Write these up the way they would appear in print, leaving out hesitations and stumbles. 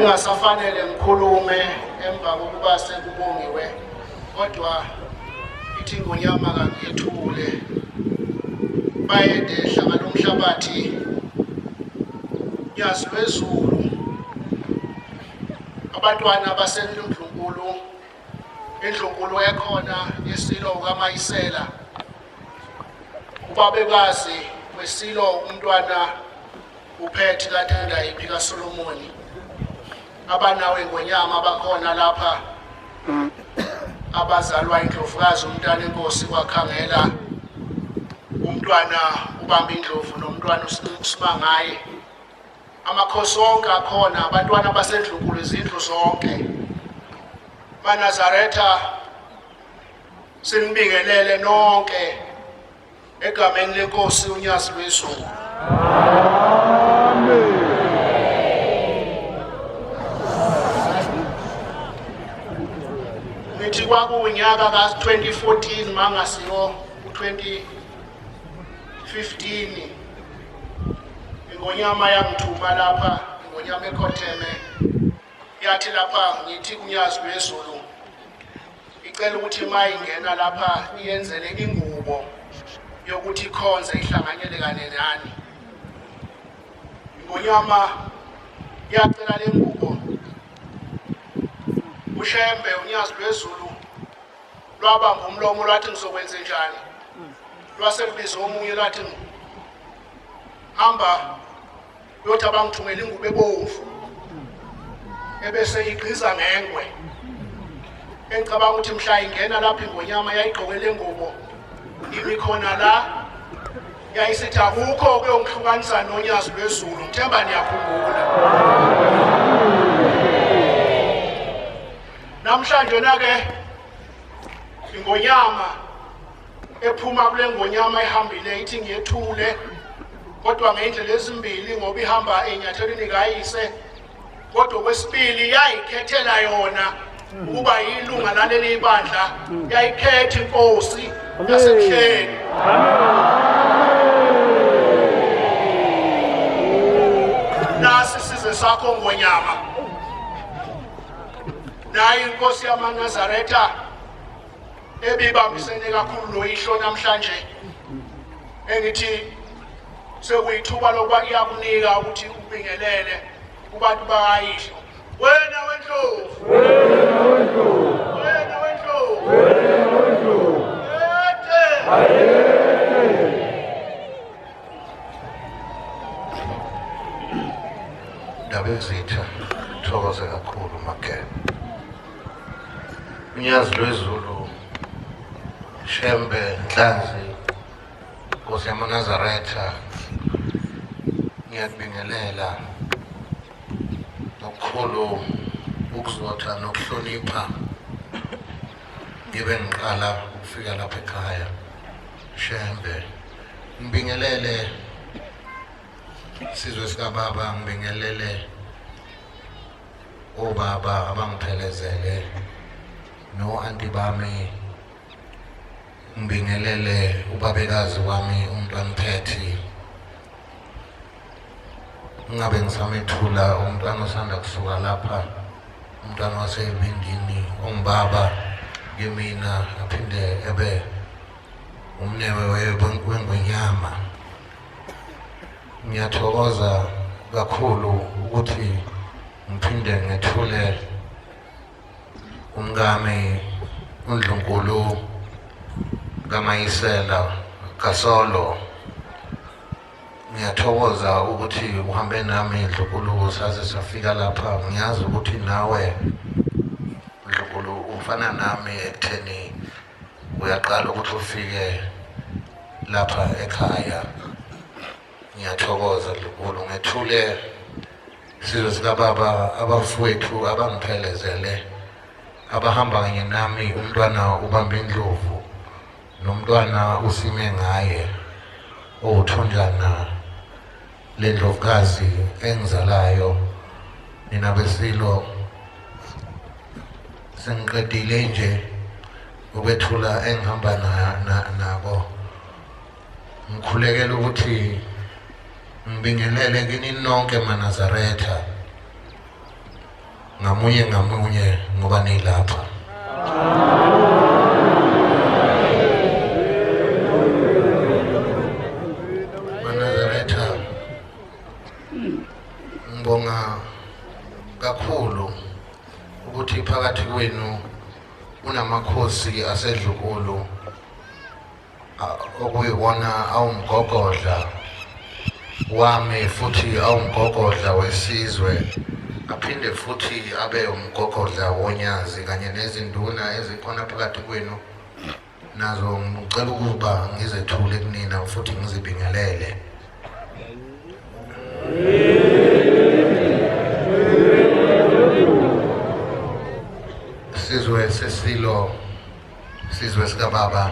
Bengasafanele ngikhulume emva kokuba sekubongiwe, kodwa ithi ingonyama kangiyethule. Bayede hlanga lomhlabathi, Nyazi lwezulu, abantwana baseNdlunkulu, indlunkulu ekhona yeSilo kaMayisela, ubabekazi wesilo umntwana uphethe kaThandayiphi kaSolomoni, abanawe ngonyama bakhona lapha abazalwa indlovukazi umntana enkosi kwakhangela umntwana ubamba indlovu nomntwana uSimangaye. Amakhosi onke akhona, abantwana basendlunkulu, izindlu zonke maNazaretha, sinibingelele nonke egameni lenkosi uNyazi lwezulu. Amen. Ngithi kwakuwunyaka ka-2014 mangasiwo u-2015, ingonyama yangithuma lapha, ingonyama ekhotheme yathi lapha ngithi uNyazi lwezulu icela ukuthi uma ingena lapha iyenzele ingubo yokuthi ikhonze ihlanganyele kanye nani. Ingonyama yacela le ngubo, uShembe uNyazi lwezulu lwabamba umlomo lwathi ngizokwenze njani, lwase lubiza omunye lwathi hamba uyothi abangithumela ingubo ebomvu ebese igqiza ngengwe. Engicabanga ukuthi mhla ingena lapha ingonyama yayigqoke le ngubo imi khona la, yayisithi akukho okuyongihlukanisa noNyazi lwezulu. Ngithemba niyakhumbula. Namhlanje na-ke ingonyama ephuma kule ngonyama ehambile ithi ngiyethule, kodwa ngendlela ezimbili, ngoba ihamba enyathelweni kayise, kodwa okwesibili yayikhethela yona ukuba yilunga laleli bandla, yayikhetha inkosi yasebuhleni. Nasi isizwe sakho ngonyama, nayi inkosi yamaNazaretha ebibambisene kakhulu noyihlo namhlanje, engithi sekuyithuba lokuba iyakunika ukuthi ubingelele kubantu bakayihlo. Wena wendlovu, wena wendlovu, wena wendlovu, wena wendlovu, ete Ndabezitha, thokoze kakhulu Mageba. Unyazi lwezulu, Shembe, Nhlanzi, Nkosi yamaNazaretha, ngiyakubingelela ngokukhulu ukuzotha nokuhlonipha. Ngibe ngiqala ukufika lapha ekhaya Shembe, ngibingelele sizwe sikababa, ngibingelele obaba abangiphelezele no-anti bami, ngibingelele ubabekazi wami umntwana Phethi, ngingabe ngisamethula umntwana osanda kusuka lapha, umntwana wasebindini ongubaba kimina aphinde ebe umnewe wengwenyama. Ngiyathokoza kakhulu ukuthi ngiphinde ngethule umkami uNdlunkulu kaMayisela Kasolo. Ngiyathokoza ukuthi uhambe nami Ndlunkulu saze safika lapha. Ngiyazi ukuthi nawe Ndlunkulu ufana nami ekutheni uyaqala ukuthi ufike lapha ekhaya. Ngiyathokoza Ndlunkulu, ngethule sizwe sikababa, abafowethu abangiphelezele abahamba kanye nami, umntwana ubamba indlovu nomntwana usime ngaye owuthonjana lendlovukazi engizalayo. Nina besilo, sengiqedile nje ukwethula engihamba nabo. Ngikhulekela ukuthi ngibingelele kini nonke maNazaretha. Ngamunye ngamunye ngoba nilapha. MaNazaretha, ngibonga kakhulu ukuthi phakathi kwenu kunamakhosi asedlukulu okuyiwona awumgogodla wami futhi awumgogodla wesizwe aphinde futhi abe umgogodla wonyazi kanye nezinduna ezikhona phakathi kwenu nazo ngicela ukuba ngizethule kunina futhi ngizibingelele. Sizwe sesilo, sizwe sikababa,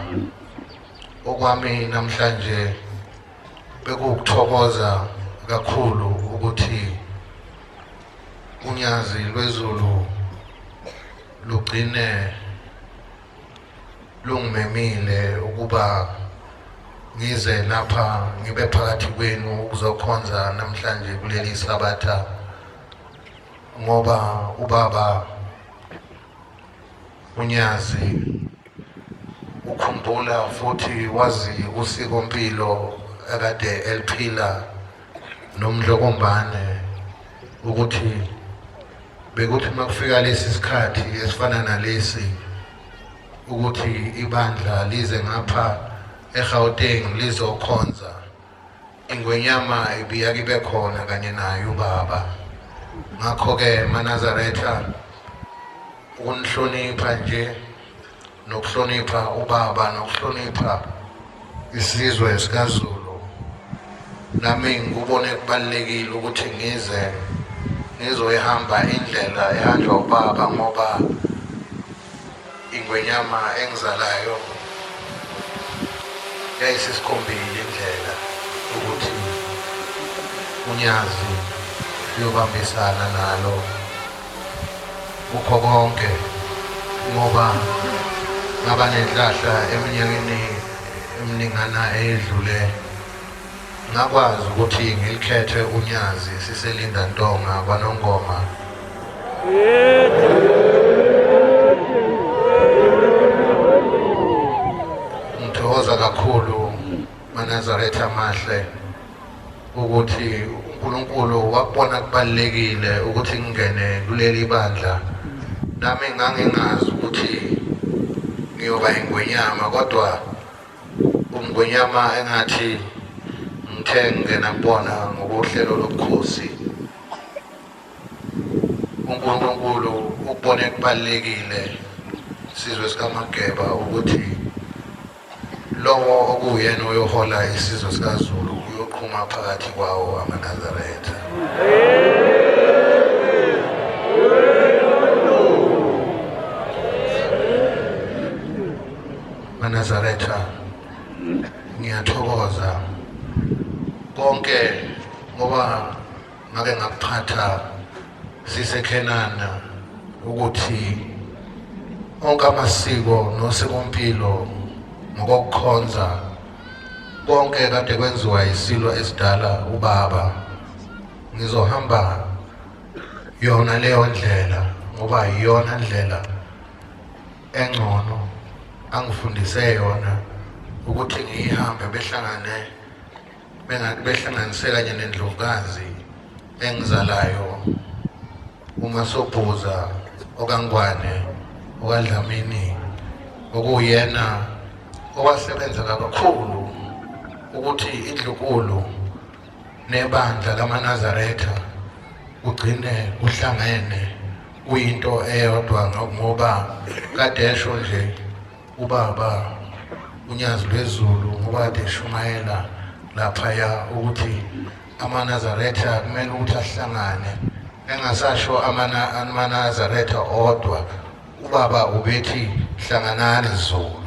okwami namhlanje bekuwukuthokoza kakhulu ukuthi unyazi lwezulu lugcine lungimemile ukuba ngize lapha ngibe phakathi kwenu ukuzokhonza namhlanje kuleli sabatha, ngoba ubaba uNyazi ukhumbula futhi wazi usikompilo akade eliphila nomdlokombane ukuthi bekuthi uma kufika lesi sikhathi esifana nalesi ukuthi ibandla lize ngapha eGauteng lizokhonza ingwenyama ibiyake ibe khona kanye naye ubaba. Ngakho-ke maNazaretha, ukunihlonipha nje nokuhlonipha ubaba nokuhlonipha isizwe sikaZulu, nami ngikubone kubalulekile ukuthi ngize ngizoyihamba indlela ehanjwa ubaba, ngoba ingwenyama engizalayo yayisisikhombile indlela ukuthi unyazi luyobambisana nalo kukho konke, ngoba ngaba nenhlahla eminyakeni eminingana eyedlule ngakwazi ukuthi ngilikhethe unyazi siselinda ntonga kwanongoma. Ngithokoza kakhulu maNazaretha amahle ukuthi uNkulunkulu wakubona kubalulekile ukuthi ngingene kuleli bandla. Nami ngangingazi ukuthi ngiyoba ingwenyama, kodwa umngwenyama engathi ngithe ngingena kubona ngokuhlelo lobukhosi, uNkulunkulu ukubone kubalulekile sizwe sikaMageba ukuthi lowo okuwuyena oyohola isizwe sikaZulu uyoqhuma phakathi kwawo amaNazaretha. MaNazaretha, ngiyathokoza konke ngoba ngake ngakuphatha siseKhenana ukuthi onke amasiko nosikompilo ngokokukhonza konke kade kwenziwa isilo esidala ubaba, ngizohamba yona leyo ndlela ngoba iyona ndlela engcono angifundise yona ukuthi ngiyihambe behlangane behlanganise kanye nendlovukazi engizalayo uMasobhuza okaNgwane okaDlamini, okuyena owasebenza kakhulu ukuthi indlunkulu nebandla lamaNazaretha kugcine kuhlangene kuyinto eyodwa, ngoba kade esho nje ubaba uNyazi lwezulu ngoba kade eshumayela laphaya ukuthi amaNazaretha kumele ukuthi ahlangane, engasasho amaNazaretha odwa, ubaba ubethi hlanganani Zulu.